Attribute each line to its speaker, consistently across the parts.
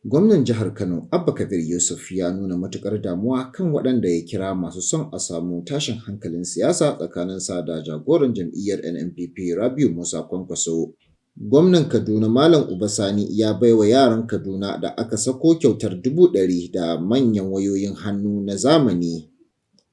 Speaker 1: Gwamnan jihar Kano Abba Kabir Yusuf ya nuna matuƙar damuwa kan waɗanda ya kira masu son a samu tashin hankalin siyasa tsakaninsa da jagoran jam'iyyar NNPP Rabiu Musa Kwankwaso. Gwamnan Kaduna Malam Uba Sani ya baiwa yaran Kaduna da aka sako kyautar 100,000 da manyan wayoyin hannu na zamani.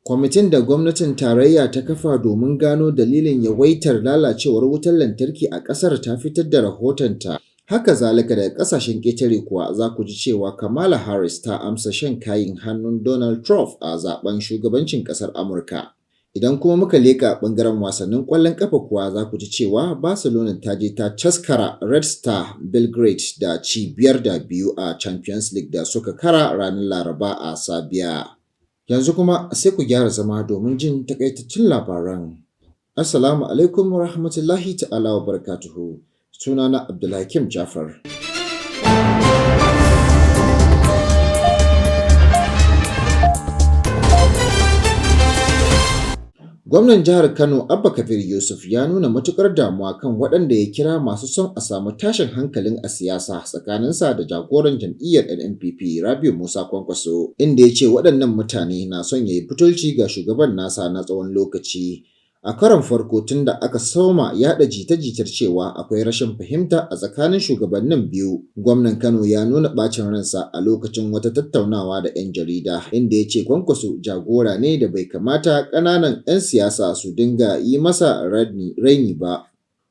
Speaker 1: Kwamitin da gwamnatin tarayya ta kafa domin gano dalilin yawaitar lalacewar wutar lantarki a ƙasar ta fitar da rahotonta. Haka zalika, daga ƙasashen ƙetare kuwa za ku ji cewa Kamala Harris ta amsa shan kayin hannun Donald Trump a zaben shugabancin ƙasar Amurka. Idan kuma muka leƙa ɓangaren wasannin ƙwallon ƙafa kuwa, za ku ji cewa Barcelona ta je ta caskara Red Star Belgrade da ci 5-2 a Champions League da suka kara ranar Laraba a Serbia. Yanzu kuma sai ku gyara zama domin jin takaitattun labaran. Assalamu alaikum wa rahmatullahi ta'ala wa barakatuhu. Sunana Abdulhakim Jafar. Gwamnan jihar Kano Abba Kabir Yusuf ya nuna matukar damuwa kan waɗanda ya kira masu son a samu tashin hankalin a siyasa tsakaninsa da jagoran jam'iyyar NNPP Rabiu Musa Kwankwaso, inda ya ce waɗannan mutane na son ya yi butulci ga shugaban nasa na tsawon lokaci. A karon farko tun da aka soma yaɗa jita-jitar cewa akwai rashin fahimta a tsakanin shugabannin biyu, gwamnan Kano ya nuna ɓacin ransa a lokacin wata tattaunawa da 'yan jarida, inda ya ce Kwankwaso jagora ne da bai kamata ƙananan 'yan siyasa su dinga yi masa raini ba.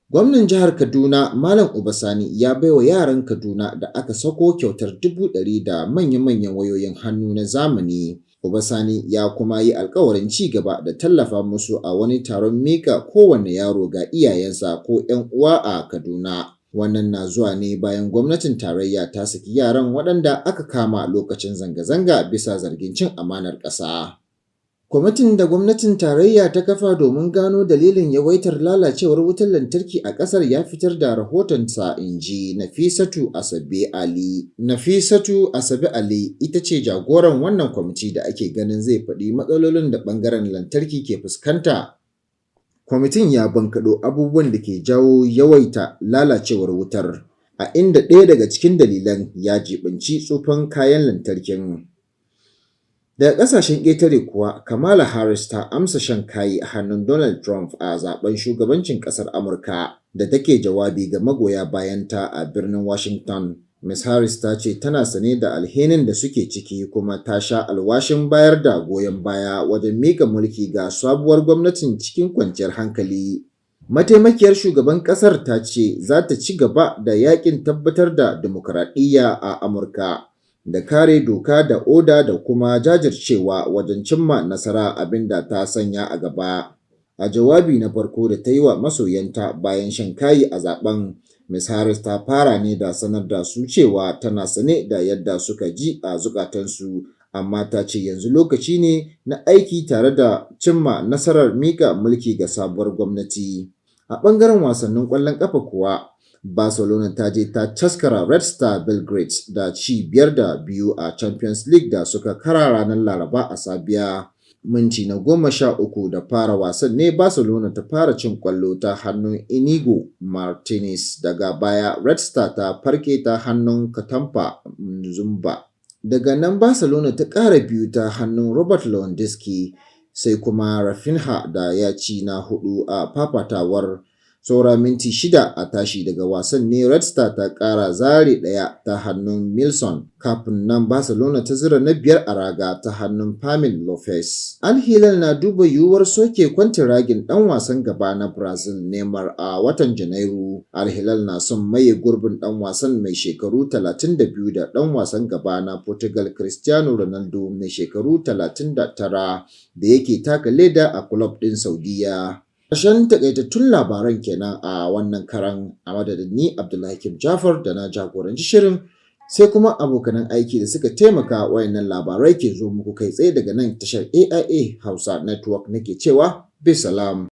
Speaker 1: Gwamnan jihar Kaduna Malam Uba Sani ya baiwa yaran Kaduna da aka sako kyautar 100,000 da manya-manyan wayoyin hannu na zamani. Uba Sani ya kuma yi alkawarin ci gaba da tallafa musu a wani taron mika kowane yaro ga iyayensa ko 'yan uwa a Kaduna. Wannan na zuwa ne bayan gwamnatin tarayya ta saki yaran waɗanda aka kama lokacin zanga-zanga bisa zargin cin amanar ƙasa. Kwamitin da gwamnatin tarayya ta kafa domin gano dalilin yawaitar lalacewar wutar lantarki a ƙasar ya fitar da rahotonsa, in ji Nafisatu Asabe Ali. Nafisatu Asabe Ali ita ce jagoran wannan kwamiti da ake ganin zai faɗi matsalolin da ɓangaren lantarki ke fuskanta. Kwamitin ya bankaɗo abubuwan da ke jawo yawaita lalacewar wutar, a inda ɗaya daga cikin dalilan ya jiɓanci tsufan kayan lantarkin. Daga ƙasashen ƙetare kuwa, Kamala Harris ta amsa shan kayi a hannun Donald Trump a zaben shugabancin ƙasar Amurka. Da take jawabi ga magoya bayanta a birnin Washington, Ms. Harris ta ce tana sane da alhinin da suke ciki, kuma ta sha alwashin bayar da goyon baya wajen mika mulki ga sabuwar gwamnatin cikin kwanciyar hankali. Mataimakiyar shugaban ƙasar ta ce za ta ci gaba da yakin tabbatar da dimokuraɗiyya a Amurka, da kare doka da oda, da kuma jajircewa wajen cimma nasara abinda ta sanya a gaba. A jawabi na farko da ta yi wa masoyanta bayan shan kayi a zaben, Ms. Harris ta fara ne da sanar da su cewa tana sane da yadda suka ji a zukatansu, amma ta ce yanzu lokaci ne na aiki tare da cimma nasarar mika mulki ga sabuwar gwamnati. A ɓangaren wasannin ƙwallon ƙafa kuwa, Barcelona ta je ta caskara Red Star Belgrade da ci 5-2 a Champions League da suka kara ranar Laraba a Serbia. Minti na 13 da fara wasan ne Barcelona ta fara cin kwallo ta hannun Inigo Martinez, daga baya Red Star ta farke ta hannun Katampa Nzumba. Daga nan Barcelona ta ƙara biyu ta hannun Robert Lewandowski, sai kuma Raphinha da ya ci na hudu a fafatawar. Saura minti 6 a tashi daga wasan ne Red Star ta ƙara zare ɗaya ta hannun Milson, kafin nan Barcelona ta zira na biyar a raga ta hannun Fermin Lopez. Al Hilal na duba yiwuwar soke kwantiragin ɗan wasan gaba na Brazil Neymar a watan Janairu. Al Hilal na son maye gurbin ɗan wasan mai shekaru 32 da ɗan wasan gaba na Portugal Cristiano Ronaldo mai shekaru 39 da yake taka leda a kulob ɗin Saudiyya. Ƙarshen takaitattun labaran kenan a wannan karan. A madadin ni Abdulhakim Jafar da na jagoranci shirin, sai kuma abokanan aiki da suka taimaka wayannan labarai ke zo muku kai tsaye daga nan tashar AIA Hausa Network, nake cewa bisalam.